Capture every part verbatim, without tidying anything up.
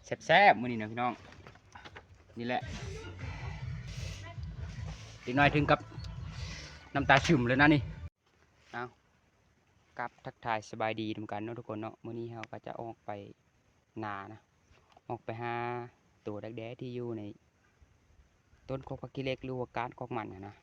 แซ่บๆมื้อนี้นะพี่น้อง นี่แหละ เด็กน้อยถึงกับน้ำตาซึมเลยนะนี่ เอา ครับ ทักทายสบายดีนำกันเนาะทุกคนเนาะ มื้อนี้เราก็จะออกไปนานะ ออกไปหาตัวดักแด้ที่อยู่ในต้นกอกผักขี้เหล็ก หรือว่าก้านกอกมันหั้นนะ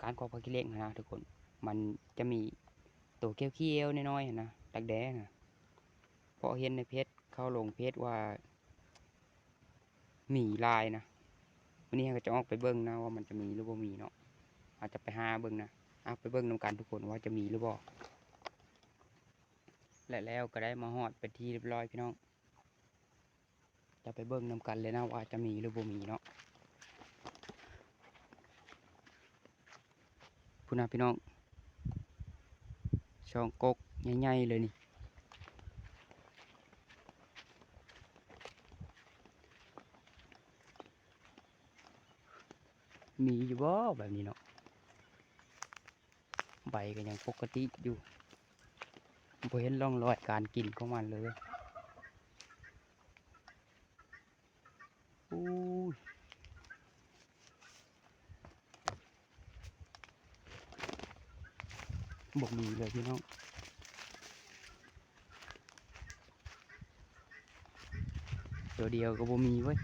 ก้านกอกผักขี้เหล็กหั้นนะทุกคน มันจะมีตัวเขียวๆน้อยๆหั้นนะ ดักแด้นะ เพราะเห็นในเพจ เขาลงเพจว่า มีหลายนะ มื้อนี้เราก็จะออกไปเบิ่งนะว่ามันจะมีหรือบ่มีเนาะ อาจจะไปหาเบิ่งนะ เอาไปเบิ่งนำกันทุกคนว่าจะมีหรือบ่ และแล้วก็ได้มาฮอดเป็นที่เรียบร้อยพี่น้อง จะไปเบิ่งนำกันเลยนะว่าจะมีหรือบ่มีเนาะ พุ้นนะพี่น้อง สองกกใหญ่ๆเลยนี่ มีอยู่บ่แบบนี้เนาะ ใบก็ยังปกติอยู่ บ่เห็นร่องรอยการกินของมันเลย อู้ย บ่มีเลยพี่น้อง ตัวเดียวก็บ่มีเว้ย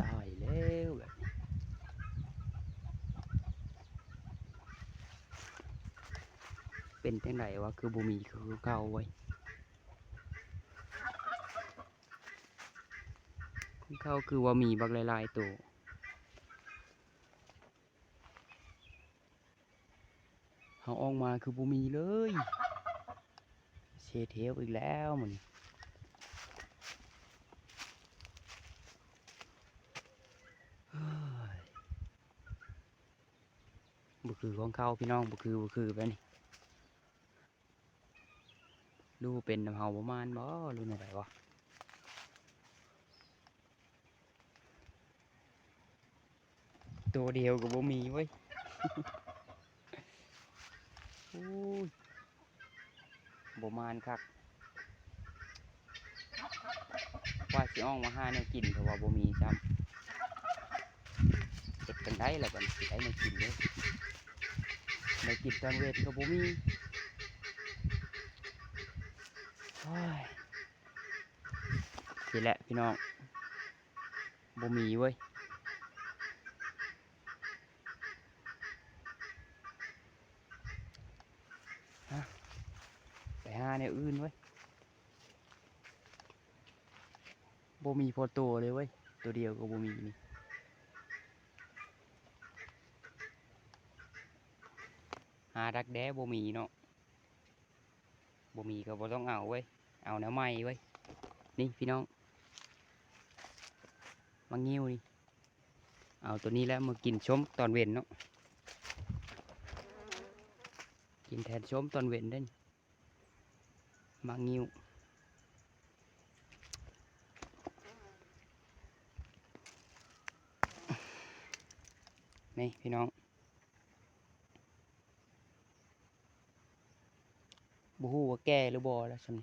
ตายแล้วแบบนี้ เป็นจังได๋วะ คือบ่มีคือเก่าเว้ย ของเขาคือว่ามีบักหลายๆตัว เอาออกมาคือบ่มีเลย เสียเทปอีกแล้วมัน เฮ้ย บ่คือของเขาพี่น้อง บ่คือ บ่คือแบบนี้ หรือเป็นนำเฮาบ่มานบ่ หรือแนวใด๋วะ ตัวเดียวก็บ่มีเว้ย โอ้ย บ่มานคัก ว่าสิออกมาหาแนวกิน เพราะว่าบ่มีซ้ำ เฮ็ดจั่งใด๋ล่ะบัดนี้ สิได้แนวกินเด้ แนวกินตอนเว็นก็บ่มี โอ้ย นี่แหละพี่น้อง บ่มีเว้ย ฮะ ไปหาแนวอื่นเว้ย บ่มีพอตัวเลยเว้ย ตัวเดียวก็บ่มีนี่ หาดักแด้บ่มีเนาะ บ่มีก็บ่ต้องเอาเว้ย เอาแนวใหม่เว้ย นี่พี่น้อง หมากงิ้วนี่ เอาตัวนี้แหละมากินส้มตอนเว็นเนาะ กินแทนส้มตอนเว็นเด้อ หมากงิ้ว นี่พี่น้อง บ่ฮู้ว่าแก่หรือบ่แล้วซั่น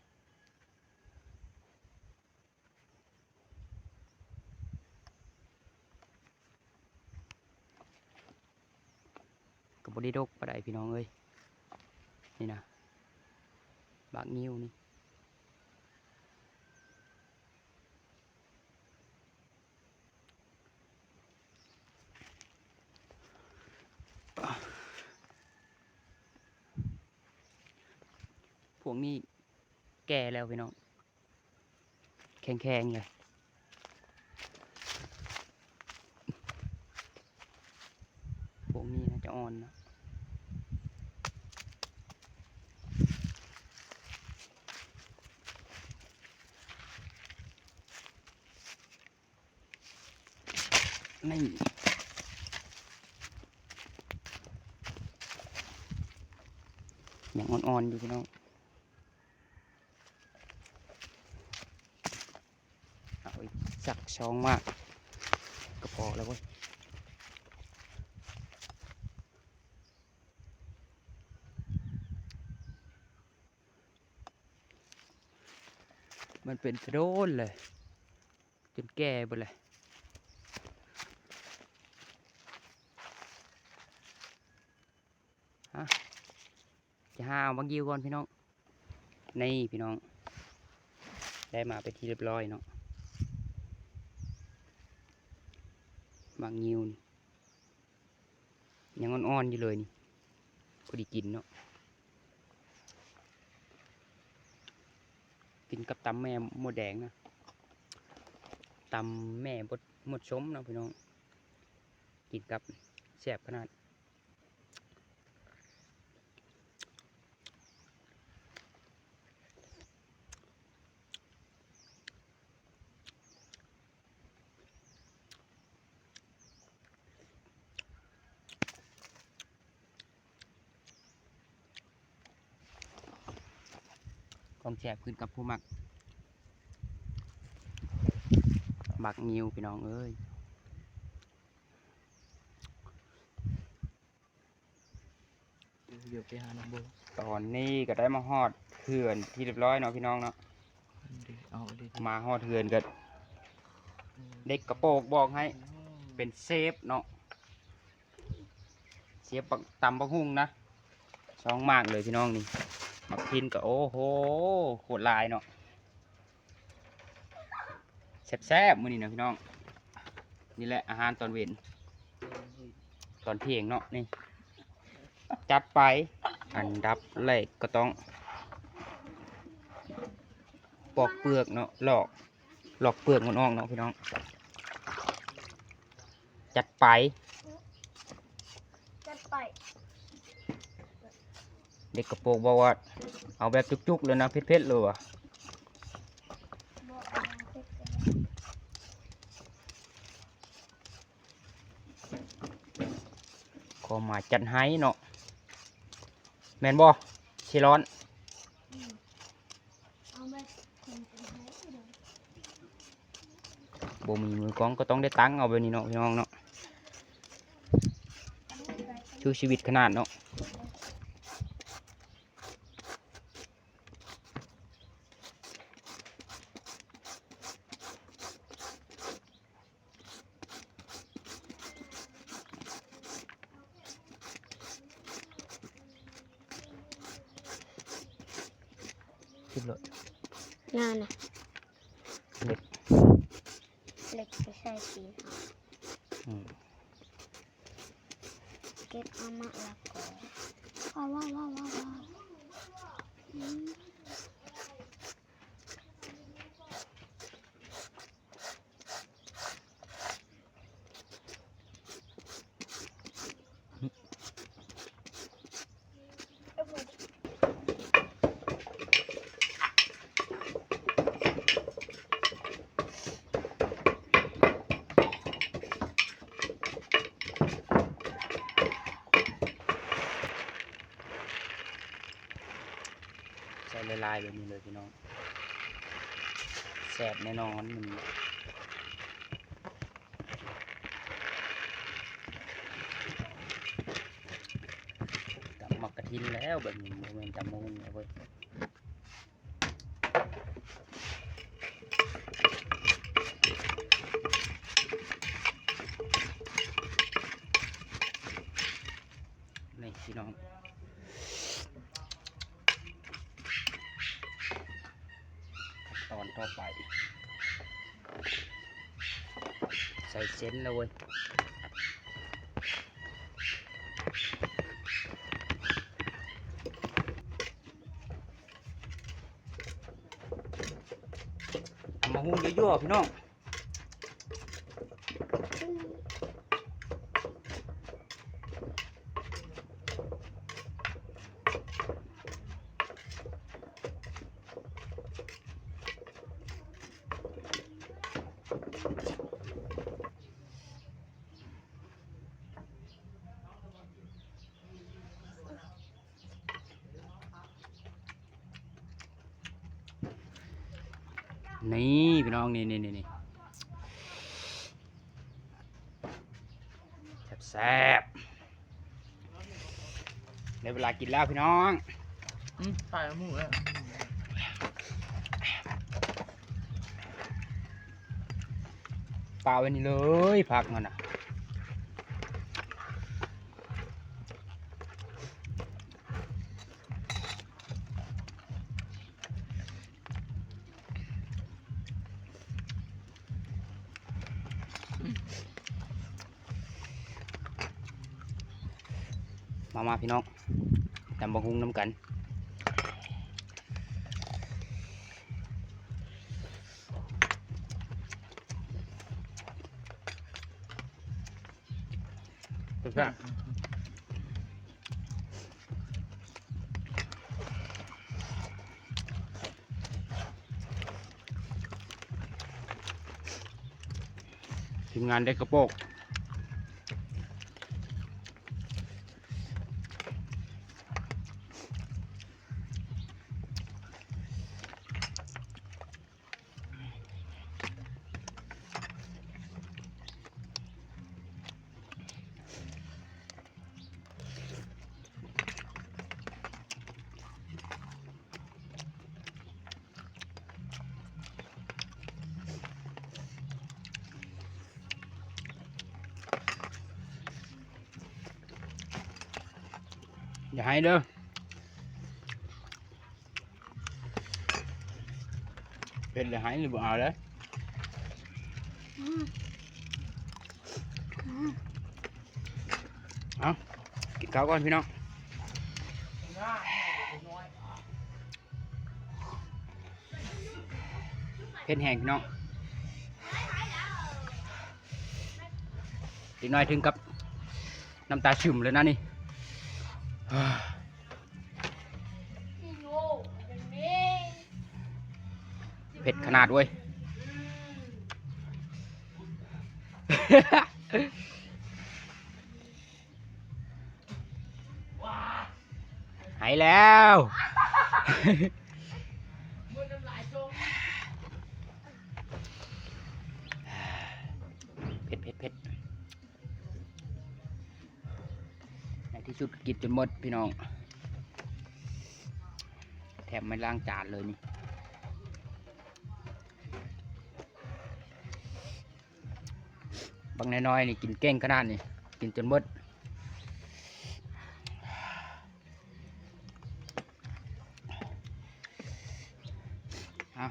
ก็บ่ได้ดกปานใดพี่น้องเอ้ย นี่นะ หมากงิ้วนี่ พวกนี้แก่แล้วพี่น้อง แข็งๆเลย พวกนี้น่าจะอ่อนนะ นี่ ยังอ่อนๆอยู่พี่น้อง เอาอีกสักสองหมากก็พอแล้วเว้ย เ มันเป็นโดนเลย จนแก่เบิดเลย ฮะ จะหาเอาหมากงิ้วก่อนพี่น้อง นี่พี่น้อง ได้มาเป็นที่เรียบร้อยเนาะ หมากงิ้วนี่ ยังอ่อนๆอยู่เลยนี่ พอดีกินเนาะ กินกับตำแม่มดแดงนะ ตำแม่มด มดส้มเนาะพี่น้อง กินกับแซ่บขนาด ของแซ่บขึ้นกับผู้มัก หมากงิ้วพี่น้องเอ้ย เดี๋ยวไปหาน้องโบ ตอนนี้ก็ได้มาฮอดเฮือนที่เรียบร้อยเนาะพี่น้องเนาะ เดี๋ยวเอาเลย มาฮอดเฮือนก็ เด็กกระโปรงบอกให้ เป็นเซฟเนาะ เซฟบัก ตำบักหุ่งนะ สองหมากเลยพี่น้องนี่ หมากทิ่นก็ โอ้โห โคตรหลายเนาะ แซ่บๆ มื้อนี้นะพี่น้อง นี่แหละอาหารตอนเว็น ตอนเที่ยงเนาะนี่ จัดไป อันดับแรกก็ต้อง ปอกเปลือกเนาะ ลอก ลอกเปลือกมันออกเนาะพี่น้อง จัดไป จัดไป เด็กกระโปรงบอกว่า เอาแบบจุกๆเลยนะ เผ็ดๆเลยว่ะ บ่เอาเผ็ดก็ได้ ขอมาจัดให้เนาะ แม่นบ่ เซลอน อืม เอาแบบคนเป็นไทยก็ได้ บ่มีมือกลองก็ต้องได้ตั้งเอาแบบนี้เนาะพี่น้องเนาะ สู้ชีวิตขนาดเนาะ สิบโล งานน่ะ เหล็ก เหล็กไปใส่ตีน อืม เก็บเอามะละกอ ว้าว ว้าว ว้าว ว้าว ว้าว อืม ใส่หลายๆแบบนี้เลยพี่น้อง แซ่บแน่นอนมัน ตำหมากกระถินแล้วแบบนี้ บ่แม่นตำมะฮุ่งแล้วเว้ย นี่พี่น้อง ขั้นตอนต่อไป ใส่เส้นแล้วเว้ย ตำบักหุ่งยั่วๆพี่น้อง นี่พี่น้อง นี่ นี่ นี่ นี่ แซ่บๆ ได้เวลากินแล้วพี่น้อง อืม ถ่ายหมูแล้ว ปาไว้นี่เลย ผักมันน่ะ มามาพี่น้อง ตำบักหุ่งนำกัน แซ่บ ทีมงานได้กระโปก อย่าให้เด้อ เผ็ดเลย ให้หรือบ่เอาเลย เอา กินข้าวก่อนพี่น้อง เผ็ดแห้งพี่น้อง เด็กน้อยถึงกับน้ำตาซึมเลยนะนี่ เผ็ดขนาดเว้ย หายแล้ว เผ็ดเผ็ดเผ็ด ในที่สุดกินจนหมดพี่น้อง แถมไม่ล้างจานเลยนี่ บางน้อยๆนี่กินเก่งขนาดนี้ กินจนหมด เอา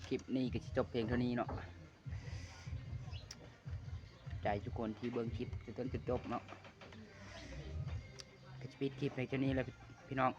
คลิปนี้ก็สิจบเพียงเท่านี้เนาะ ใจทุกคนที่เบิ่งคลิปจนต้นจนจบเนาะ ก็จะปิดคลิปในเท่านี้แล้วพี่น้อง